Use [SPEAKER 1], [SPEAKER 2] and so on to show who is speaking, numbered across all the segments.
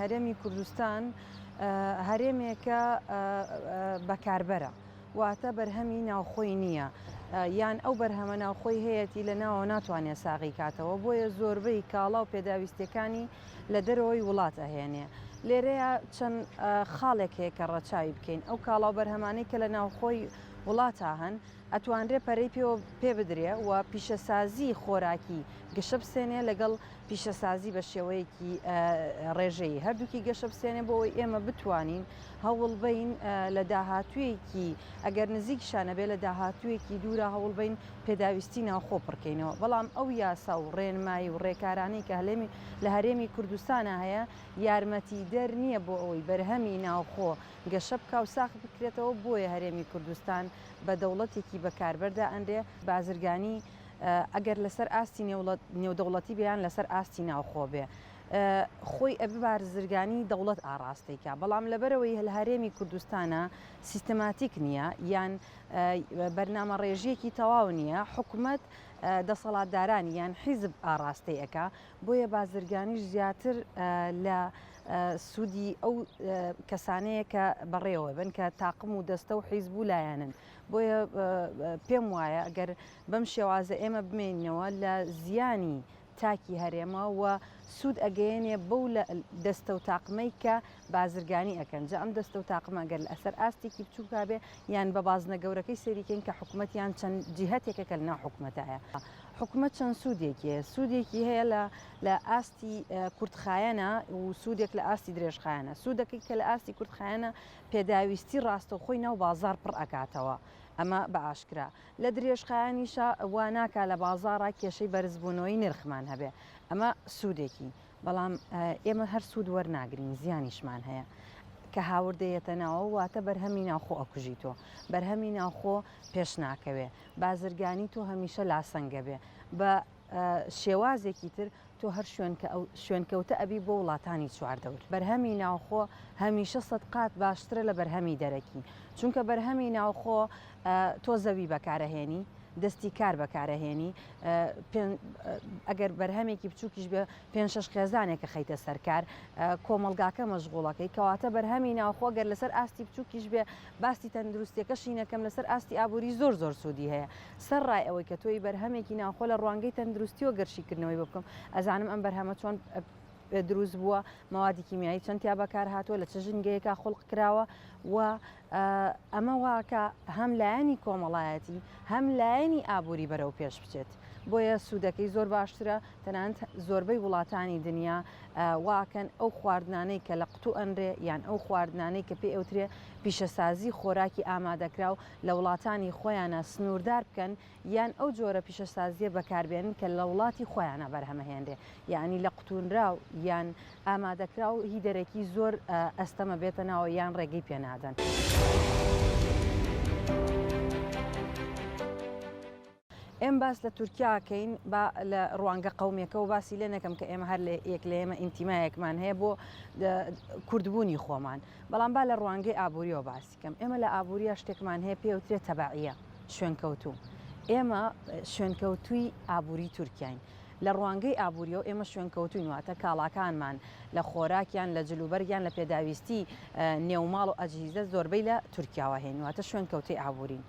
[SPEAKER 1] هەرێمی کوردستان هەرێمێکە بەکاربەرە، واتە بەرهەمی ناوخۆی نییە، یان ئەو بەرهەمە ناوخۆی هەیەتی لە ناوەوە ناتوانێت ساغی کاتەوە، بۆیە زۆربەی کاڵا و پێداویستیەکانی لە دەرەوەی وڵات ئەهێنێ. لێرەیا چەند خاڵێک هەیە کە ڕەچاوی بکەین، ئەو کاڵا و بەرهەمانەی کە لە ناوخۆی وڵاتا هەن ئەتوانرێ پەرەی پێوە پێ بدرێ و پیشەسازی خۆراکی گەشە بسێنێ لەگەڵ پیشەسازی بە شێوەیەکی ڕێژەیی هەردووکی گەشە بسێنێ بۆ ئەوەی ئێمە بتوانین هەوڵبەین لە داهاتوویەکی ئەگەر نزیکیشا نەبێ لە داهاتوویەکی دوورا هەوڵبەین پێداویستی ناوخۆ پڕکەینەوە بەڵام ئەو یاسا و ڕێنمایی و ڕێکارانەی کە هەلێمی لە هەرێمی کوردستانا هەیە یارمەتیدەر نییە بۆ ئەوەی بەرهەمی ناوخۆ گەشە بکا و ساخ بکرێتەوە بۆیە هەرێمی کوردستان بە دەوڵەتێکی بەکاربەر دائەنرێ. بازرگانی ئەگەر لەسەر ئاستی نێودەوڵەتی بێ یان لەسەر ئاستی ناوخۆ بێ خۆی ئەبێ بارزرگانی دەوڵەت ئاڕاستەی کا بەڵام لەبەرئەوەی لە هەرێمی کوردستانا سیستەماتیک نییە یان بەرنامەڕێژییەکی تەواو نییە حکومەت دەسەڵاتدارانی یان حیزب ئاڕاستەی ئەکا بۆیە بازرگانیش زیاتر لە سوودی ئەو کەسانەیە کە بەڕێوە بن کە تاقم و دەستە و حیزب و لایەنن بۆیە پێم وایە ئەگەر بەم شێوازە ئێمە بمێنینەوە لە زیانی تاکی هەرێمە و سوود ئەگەیەنێ بەو دەستە و تاقمەی کە بازرگانی ئەکەن جا ئەم دەستە و تاقمە گەر لەسەر ئاستێکی بچووکا بێ یان بە بازنە گەورەکەی سەیری کەین کە حکومەت یان چەند جیهەتێکە کە لەناو حکومەتایە حکومەت چەند سوودێکی هەیە سوودێکی هەیە لە لە ئاستی کورتخایەنە و سوودێک لە ئاستی درێژخایەنە سوودەکەی کە لە ئاستی کورتخایەنە پێداویستی ڕاستەوخۆی ناو بازاڕ پڕ ئەکاتەوە ئەمە بە ئاشکرا. لە درێژخایەنیشا وا ناکا لە بازاڕا کێشەی بەرزبوونەوەی نرخمان هەبێ. ئەمە سوودێکی. بەڵام ئێمە هەر سوود وەرناگرین زیانیشمان هەیە. کە هاوردە یەتە ناوەوە واتە بەرهەمی ناوخۆ ئەکوژی تۆ. بەرهەمی ناوخۆ پێش ناکەوێ. بازرگانی تۆ هەمیشە لاسەنگە بێ. بە شێوازێکی تر تۆ هەر شوێنکەوتە ئەبی بۆ وڵاتانی چواردەور. بەرهەمی ناوخۆ هەمیشە سەدقات باشترە لە بەرهەمی دەرەکی. چونکە بەرهەمی ناوخۆ تۆ زەوی بەکارەهێنی، دەستی کار بەکارەهێنی، ئەگەر بەرهەمێکی بچووکیش بێ پێنج شەش خێزانێک ئەخەیتە سەر کار، کۆمەڵگاکە مەشغوڵەکەی. کەواتە بەرهەمی ناوخۆ گەر لەسەر ئاستی بچووکیش بێ باستی تەندروستیەکەشی نەکەم لەسەر ئاستی ئابووری زۆر زۆر سوودی هەیە. سەرڕای ئەوەی کە تۆی بەرهەمێکی ناوخۆ لە ڕوانگەی تەندروستیەوە گەر شیکردنەوەی بۆ بکەم ئەزانم ئەم بەرهەمە چۆن دروست بووە، مەوادی کیمیایی چەند تیا بەکار هاتووە، لە چ ژینگەیەکا خوڵق کراوە و ئەمە واکا هەم لایەنی کۆمەڵایەتی هەم لایەنی ئابووری بەرەو پێش بچێت. بۆیە سوودەکەی زۆر باشترە، تەنانەت زۆربەی وڵاتانی دنیا واکەن ئەو خواردنانەی کە لە قوتوو ئەنرێ یان ئەو خواردنانەی کە پێی ئەوترێ پیشەسازی خۆراکی ئامادەکراو لە وڵاتانی خۆیانا سنووردار بکەن یان ئەو جۆرە پیشەسازییە بەکاربێنن کە لە وڵاتی خۆیانا بەرهەمەهێنرێ یانی لە قوتوونراو یان ئامادەکراو هی دەرەکی زۆر ئەستەمە بێتە ناوە یان ڕێگەی پێنادەن. ئێم باس لە تورکیا کەین با لە ڕوانگە قەومیەکەوە باسی لێ نەکەم کە ئێمە هەر لە یەک لە ئێمە ئینتیمایەکمان هەیە بۆ کوردبوونی خۆمان بەڵام با لە ڕوانگەی ئابووریەوە باسی کەم ئێمە لە ئابووریا شتێکمان هەیە پێوترێ تەبعیە شوێنکەوتوو ئێمە شوێنکەوتووی ئابووری تورکیاین لە ڕوانگەی ئابووریەوە ئێمە شوێنکەوتوین واتە کاڵاکانمان لە خۆراکیان لە جلوبەرگیان لە پێداویستی نێوماڵ و ئەجهیزە زۆربەی لە تورکیاوە هێن واتە شوێنکەوتەی ئابوورین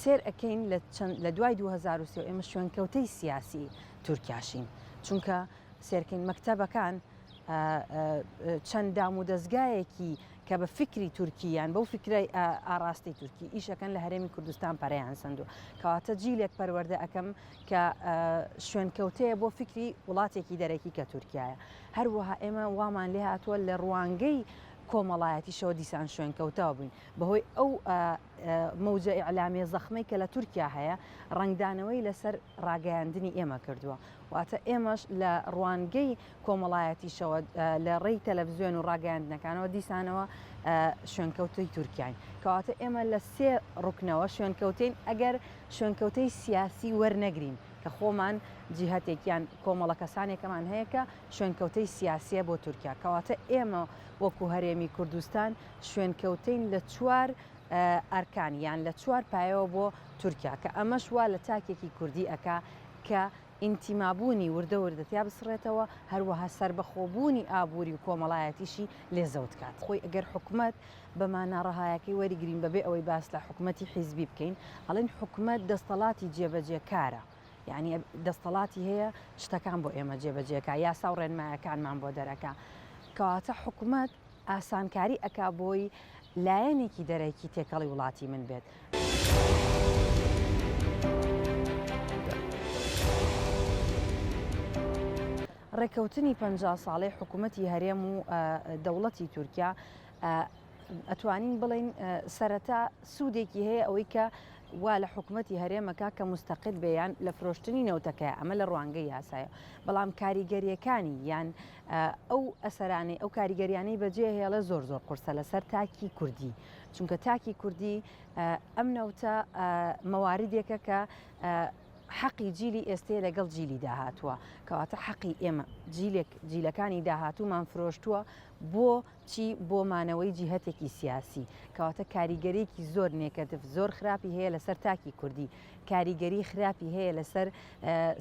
[SPEAKER 1] سێر ئەکەین لە چەند لە دوای 2003 ئێمە شوێنکەوتەی سیاسی تورکیاشین چونکە سێرکەین مەکتەبەکان چەند دام و دەزگایەکی کە بە فکری تورکی یان بەو فکرای ئاراستەی تورکی ئیشەکەن لە هەرێمی کوردستان پەرەیان سندوو کەواتە جیلێک پەروەردە ئەەکەم کە شوێنکەوتەیە بۆ فکری وڵاتێکی دەرەکی کە تورکایە هەروەها ئێمە وامان لێ هاتووە لە ڕوانگەی کۆمەڵایەتیشەوە دیسان شوێنکەوتەوە بووین بەهۆی ئەو مەوجە ئیعلامیە زەخمەی کە لە تورکیا هەیە ڕەنگدانەوەی لەسەر ڕاگەیاندنی ئێمە کردووە. واتە ئێمەش لە ڕوانگەی کۆمەڵایەتیشەوە لە ڕێی تەلەفزیۆن و ڕاگەیاندنەکانەوە دیسانەوە شوێنکەوتەی تورکیاین. کەواتە ئێمە لە سێ ڕوکنەوە شوێنکەوتەین ئەگەر شوێنکەوتەی سیاسی وەرنەگرین کە خۆمان جیهەتێک یان کۆمەڵە کەسانێکەمان هەیە کە شوێنکەوتەی سیاسیە بۆ تورکیا. کەواتە ئێمە وەکو هەرێمی کوردستان شوێنکەوتەین لە چوار ئەرکان یان لە چوار پایەوە بۆ تورکیا کە ئەمەش وا لە تاکێکی کوردی ئەکا کە ئینتیمابوونی وردە وردە تیا بسڕێتەوە، هەروەها سەربەخۆبوونی ئابووری و کۆمەڵایەتیشی لێ زەوت کات. خۆی ئەگەر حکومەت بە مانا ڕەهایەکەی وەریگرین بەبێ ئەوەی باس لە حکومەتی حیزبی بکەین، ئەڵێین حکومەت دەستەڵاتی جێبەجێکارە، یانی دەستەڵاتی هەیە شتەکان بۆ ئێمە جێبەجێکا، یاسا و ڕێنمایەکانمان بۆ دەرەکا. کەواتە حکومەت ئاسانکاری ئەکا بۆی لایەنێکی دەرەکی تێکەڵی وڵاتی من بێت. ڕێککەوتنی 50 ساڵەی حکوومەتی هەرێم و دەوڵەتی تورکیا ئەتوانین بڵین سەرەتا سوودێکی هەیە ئەوەی کە وا لە حکوومەتی هەرێمەکە کە مستەقل بێ یان لە فرۆشتنی نەوتەکەی ئەمە لە ڕوانگەی یاسایە بەڵام کاریگەریەکانی یان ئەو ئەسەرانەی ئەو کاریگەریانەی بەجێ هێڵێ زۆر زۆر قورسە لەسەر تاکی کوردی چونکە تاکی کوردی ئەم نەوتە مەواردێکە کە حەقی جیلی ئێستەیە لەگەڵ جیلی داهاتووە کەواتە حەقی ئێمە جیلێک جیلەکانی داهاتوومان فرۆشتووە بۆ چی بۆ مانەوەی جیهەتێکی سیاسی کەواتە کاریگەریکی زۆر نێکەتف زۆر خراپی هەیە لەسەر تاکی کوردی کاریگەری خراپی هەیە لەسەر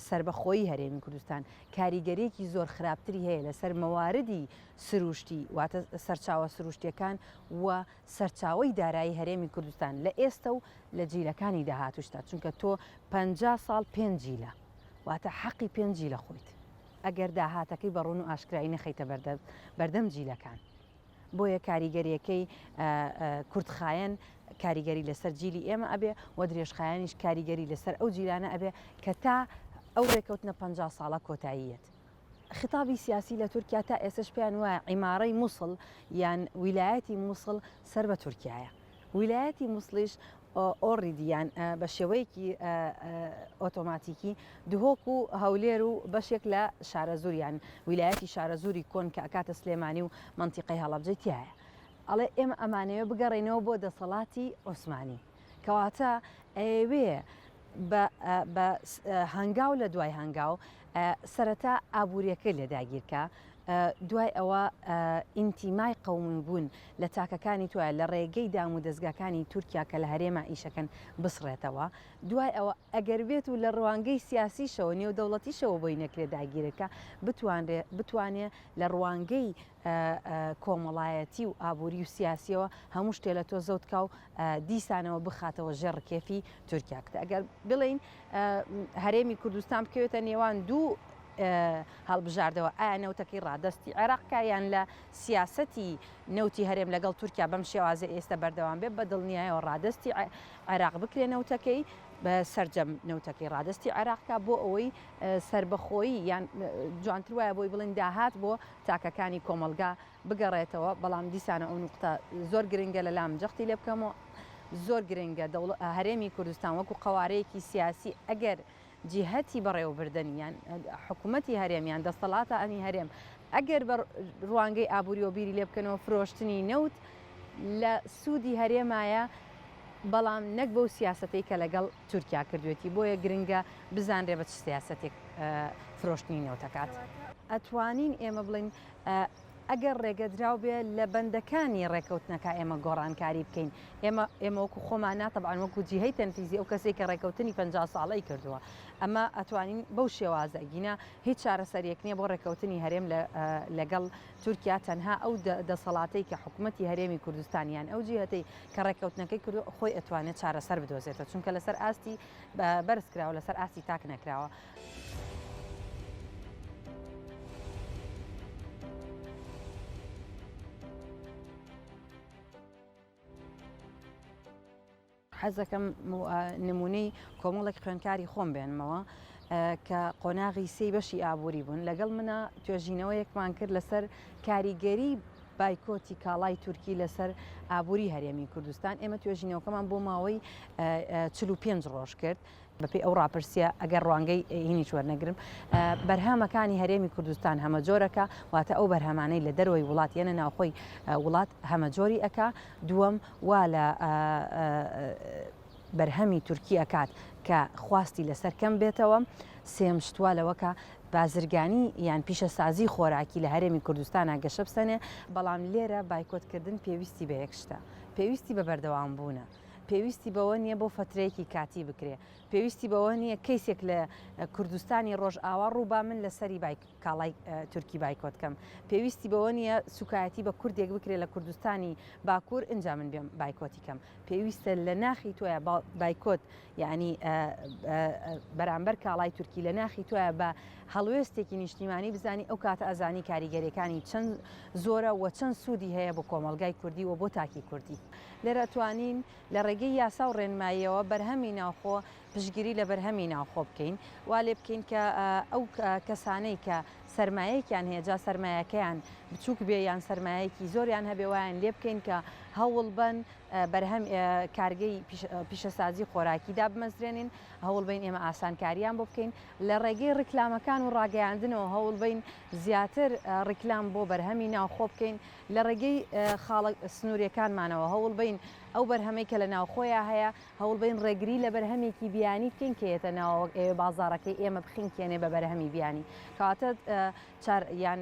[SPEAKER 1] سربەخۆیی هەرێمی کوردستان کاریگەریەکی زۆر خراپتری هەیە لەسەر مەواردی سروشتی واتە سەرچاوە سروشتیەکان و سەرچاوەی دارایی هەرێمی کوردستان لە ئێستە و لە جیلەکانی داهاتوشدا چونکە تۆ 50 ساڵ پێنج جیلە واتە حەقی پێنج جیلە خۆیت ئەگەر داهاتەکەی بە ڕوون و ئاشکرایی نەخەیتە بەردەم جیلەکان. بۆیە کاریگەریەکەی کورتخایەن کاریگەری لەسەر جیلی ئێمە ئەبێ و درێژخایەنیش کاریگەری لەسەر ئەو جیلانە ئەبێ کە تا ئەو ڕێکەوتنە 50 ساڵە کۆتاییەت. خیتابی سیاسی لە تورکیا تا ئێستەش پێیان وایە عیمارەی موسڵ یان ویلایەتی موسڵ سەر بە تورکیایە. ویلایەتی موسڵیش already یان بە شێوەیەکی ئۆتۆماتیکی دهۆک و هەولێر و بەشێک لە شارەزوور یان ویلایەتی شارەزووری کۆن کە ئەکاتە سلێمانی و مەنتیقەی هەڵەبجەی تیایە. ئەڵێ ئێمە ئەمانەوێ بگەڕێینەوە بۆ دەسەڵاتی عوسمانی. کەواتە ئەیەوێ بە بە هەنگاو لە دوای هەنگاو سەرەتا ئابووریەکەی لێ داگیرکا، دوای ئەوە ئینتیمای قەومی بوون لە تاکەکانی تۆیا لە ڕێگەی دام و دەزگاکانی تورکیا کە لە هەرێما ئیشەکەن بسڕێتەوە، دوای ئەوە ئەگەر بێت و لە ڕوانگەی سیاسیشەوە نێودەوڵەتیشەوە بۆی نەکرێ داگیرکا بتوانرێ بتوانێ لە ڕوانگەی کۆمەڵایەتی و ئابووری و سیاسیەوە هەموو شتێ لە تۆ زەوت کا و دیسانەوە بخاتەوە ژێر ڕکێفی تورکیا. ئەگەر بڵێین هەرێمی کوردستان بکەوێتە نێوان دوو هەڵبژاردەوە ئایا نەوتەکەی ڕادەستی عێراق کا یان لە سیاسەتی نەوتی هەرێم لەگەڵ تورکیا بەم شێوازە ئێستا بەردەوام بێت بە دڵنیایەوە ڕادەستی عێراق بکرێ نەوتەکەی بە سەرجەم نەوتەکەی ڕادەستی عێراق کا بۆ ئەوەی سربەخۆیی یان جوانتر وایە بۆی بڵێن داهات بۆ تاکەکانی کۆمەڵگا بگەڕێتەوە بەڵام دیسانە ئەو نوقتە زۆر گرنگە لەلام جەختی لێ بکەمەوە زۆر گرنگە هەرێمی کوردستان وەکو قەوارەیەکی سیاسی ئەگەر جیهەتی بەڕێوەبردن یان حکوومەتی هەرێم یان دەستەڵاتانی هەرێم ئەگەر بە ڕوانگەی ئابووریەوە بیری لێ بکەنەوە فرۆشتنی نەوت لە سوودی هەرێمایە بەڵام نەک بەو سیاسەتەی کە لەگەڵ تورکیا کردوێتی بۆیە گرنگە بزانرێ بە چ سیاسەتێک فرۆشتنی نەوتەکات. ئەتوانین ئێمە بڵێین ئەگەر ڕێگەدراو بێ لە بەندەکانی ڕێکەوتنەکە ئێمە گۆڕانکاری بکەین ئێمە ئێمە وەکو خۆمان نا تەبعەن وەکو جیهەی تەنفیزی ئەو کەسەی کە ڕێکەوتنی 50 ساڵەی کردووە ئەمە ئەتوانین بەو شێوازە گینا هیچ چارەسەریەک نییە بۆ ڕێکەوتنی هەرێم لەگەڵ تورکیا تەنها ئەو دەسەڵاتەی کە حکوومەتی هەرێمی کوردستان یان ئەو جیهەتەی کە ڕێکەوتنەکەی کردو خۆی ئەتوانێت چارەسەر بدۆزێتەوە چونکە لەسەر ئاستی بەرز کراوە لەسەر ئاستی تاک نەکراوە. حەزەکەم نمونەی کۆمەڵێک خوێندکاری خۆم بێنمەوە کە قۆناغی سێی بەشی ئابووری بوون لەگەڵ منە توێژینەوەیەکمان کرد لەسەر کاریگەری بایکۆتی کاڵای تورکی لەسەر ئابووری هەرێمی کوردستان ئێمە توێژینەوەکەمان بۆ ماوەی 45 ڕۆژ کرد بەپێی ئەو ڕاپرسیە ئەگەر ڕوانگەی هینیش وەرنەگرم بەرهەمەکانی هەرێمی کوردستان هەمەجۆرەکە واتە ئەو بەرهەمانەی لە دەرەوەی وڵات یەنە ناوخۆی وڵات هەمەجۆری ئەکا دووەم وا لە بەرهەمی تورکی ئەکات کە خواستی لەسەر کەم بێتەوە سێم شتوا لەوەکە بازرگانی یان پیشەسازی خۆراکی لە هەرێمی کوردستانە گەشە بسەنێ بەڵام لێرە بایکۆتکردن پێویستی بە یەک شتە پێویستی بە بەردەوام بوونە. پێویستی بەوە نییە بۆ فەترەیەکی کاتی بکرێ. پێویستی بەوە نییە کەیسێک لە کوردستانی ڕۆژئاوا ڕووبا من لەسەری کاڵای تورکی بایکۆت کەم. پێویستی بەوە نییە سوکایەتی بە کوردێک بکرێ لە کوردستانی باکوور ئینجا من بێم بایکۆتی کەم. پێویستە لە ناخی تۆیا بایکۆت یەعنی بەرامبەر کاڵای تورکی لە ناخی تۆیا بە هەڵوێستێکی نیشتیمانی بزانی ئەو کاتە ئەزانی کاریگەریەکانی چەند زۆرە و چەند سوودی هەیە بۆ کۆمەڵگای کوردی و بۆ تاکی کوردی. لێرە توانین لە ڕێگەی یاسا و ڕێنماییەوە بەرهەمی ناوخۆ پشتگیری لە بەرهەمی ناوخۆ بکەین، وا لێ بکەین کە ئەو کەسانەی کە سەرمایەیەکیان هەیە جا سەرمایەکەیان بچووک بێ یان سەرمایەیەکی زۆریان هەبێ وایان لێ بکەین کە هەوڵ بەن بەرهەم کارگەی پیشەسازی خۆراکی دابمەزرێنین، هەوڵ بەین ئێمە ئاسانکارییان بۆ بکەین، لە ڕێگەی ڕیکلامەکان و ڕاگەیاندنەوە هەوڵ بەین زیاتر ڕیکلام بۆ بەرهەمی ناوخۆ بکەین، لە ڕێگەی خاڵە سنوورییەکانمانەوە هەوڵ بەین ئەو بەرهەمەی کە لە ناوخۆیا هەیە هەوڵ بەین ڕێگری لە بەرهەمێکی بیانی بکەین کە یەتە ناوەوە ئەوێ بازاڕەکەی ئێمە بخنکێنێ بە بەرهەمی بیانی کەواتە چار یان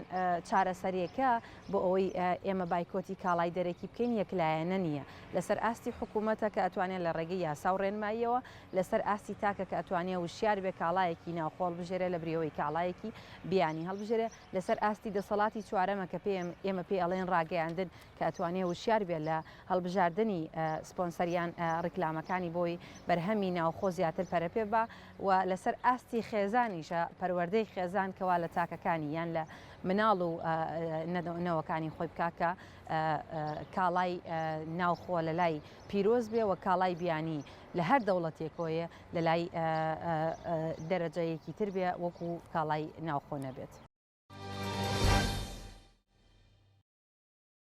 [SPEAKER 1] چارەسەریەکە بۆ ئەوەی ئێمە بایکۆتی کاڵای دەرەکی بکەین یەکلایەنە نییە لەسەر ئاستی حکوومەتە کە ئەتوانێت لە ڕێگەی یاسا و ڕێنماییەوە لەسەر ئاستی تاکە کە ئەتوانێ وشیار بێ کاڵایەکی ناوخۆ هەڵبژێرێ لە بریەوەی کاڵایەکی بیانی هەڵبژێرێ لەسەر ئاستی دەسەڵاتی چوارەمە کە پێ ئێمە پێی ئەڵێن ڕاگەیاندن کە ئەتوانێ وشیار بێ لە هەڵبژاردنی سپۆنسەر یان ڕیکلامەکانی بۆی بەرهەمی ناوخۆ زیاتر پەرە پێ با و لەسەر ئاستی خێزانیشە پەروەردەی خێزان کەوا لە تاکەکانی یان لە مناڵ و نەوەکانی خۆی بکا کە کاڵای ناوخۆ لە لای پیرۆز بێ و کاڵای بیانی لە هەر دەوڵەتێکۆیە لە لای دەرەجەیەکی تر بێ وەکو کاڵای ناوخۆ نەبێت.